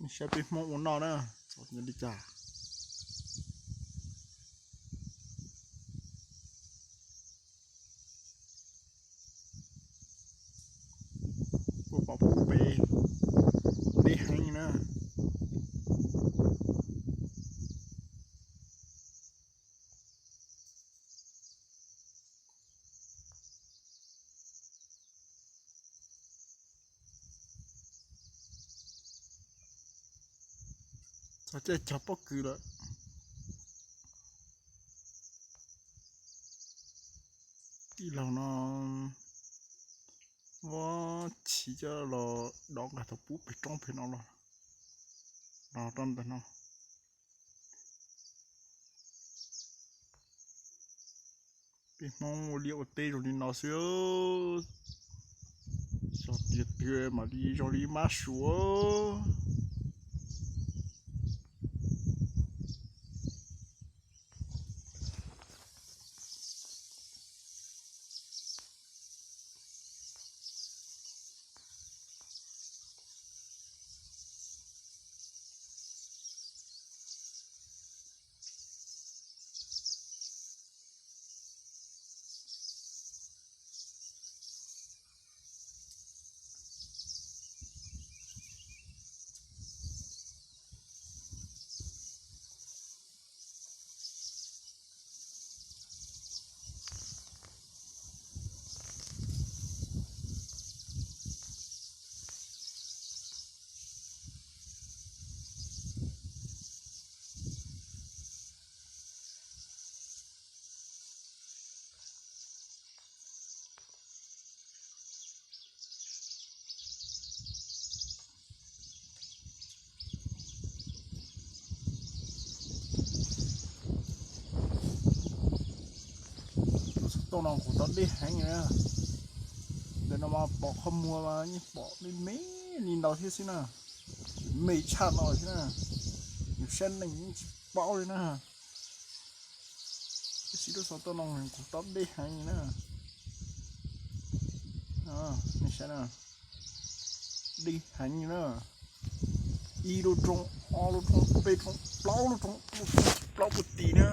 Saib peb Hmoob ua noj na, txom nyem li cas. Kuj pom pub peb deb heev na. Txog caij cog pob kws lawm. Tij laug no muab chiv coj los dov nqa tau pub pem roob pem no los, los rau ntawm no. Peb Hmoob ua liaj ua teb zoo li no xwb, xyov tiag twg mam li zoo li mab suav. Lub xov tooj no kuv tau deb heev na. Ntawm no mas pom qhov muag mas yeej pom me me li ntawd thiab xwb na. Me tshaj no thiab na. Nws saib neeg yeej tsis paub li na. Tiam sis lub xov tooj no kuv tau deb heev na. Nej saib na, deb heev na. Ib lub roob, ob lub roob, peb roob, plaub lub roob, plaub puag tim na.